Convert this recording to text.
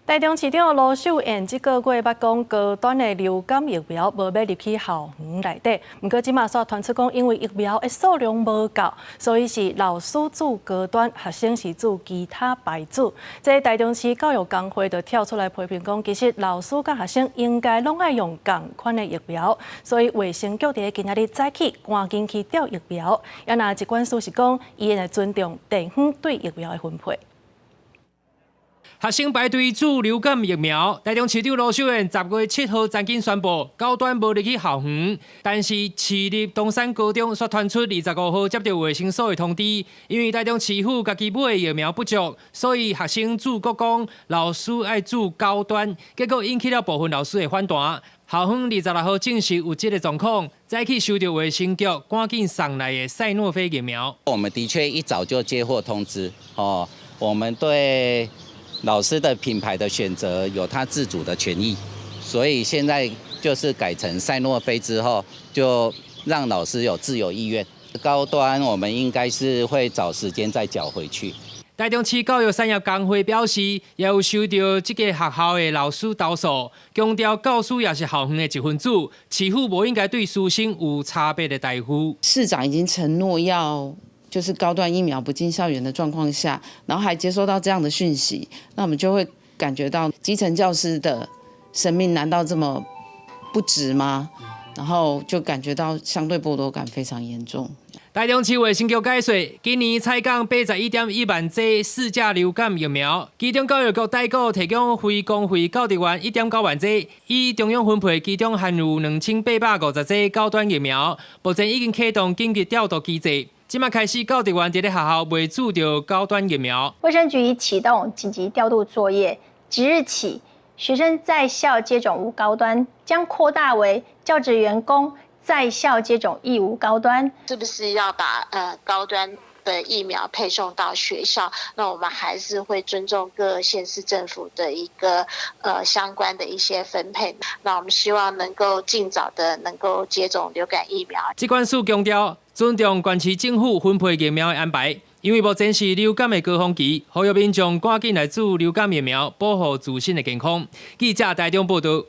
台中市長盧秀燕這個月捌講高端的流感疫苗無欲入去校園內底，毋過這馬煞傳出講，因為疫苗的數量無夠，所以是老師注高端，學生是注其他牌子。這台中市教育工會就跳出來批評講，其實老師佮學生應該攏愛用仝款的疫苗，所以衛生局佇今仔日早起趕緊去調疫苗。啊若疾管署是講，伊會尊重地方對疫苗的分配。學生排隊注流感疫苗，台中市長盧秀燕10月7號趕緊宣布高端無入去校園，但是市立東山高中煞傳出25號接到衛生所的通知，因為台中市府家己買的疫苗不足，所以學生注國光，老師愛注高端，結果引起了部分老師的反彈。校方26號證實有這個狀況，早起收到衛生局趕緊送來的賽諾菲疫苗。我們的確一早就接獲通知，哦，我們對老師的品牌的選擇有他自主的權益，所以現在就是改成賽諾菲之後，就讓老師有自由意願。高端我們應該是會找時間再繳回去。台中市教育產業工會表示，也有收到這個學校的老師投訴，強調教師也是校園的一分子，市府無應該對師生有差別的待遇。市長已經承諾要就是高端疫苗不進校園的狀況下，然後還接收到這樣的訊息，那我們就會感覺到基層教師的生命難道這麼不值嗎？然後就感覺到相對剝奪感非常嚴重。台中市衛生局解說，今年採購81.1萬劑四價流感疫苗，其中教育局代購提供非公費教職員1.9萬劑，以中央分配，其中含有2850劑高端疫苗，目前已經啟動緊急調度機制。這馬開始，教職員佇咧學校袂注著高端疫苗。衛生局已啟動緊急調度作業，即日起，學生在校接種無高端，將擴大為教職員工在校接種亦無高端。是不是要把高端的疫苗配送到學校？那我們還是會尊重各縣市政府的一個相關的一些分配。那我們希望能夠盡早的能夠接種流感疫苗。疾管署強調，尊重縣市政府分配疫苗的安排，因為目前是流感的高峰期，呼籲民眾趕緊來注流感疫苗，保護自身的健康。記者台中報道。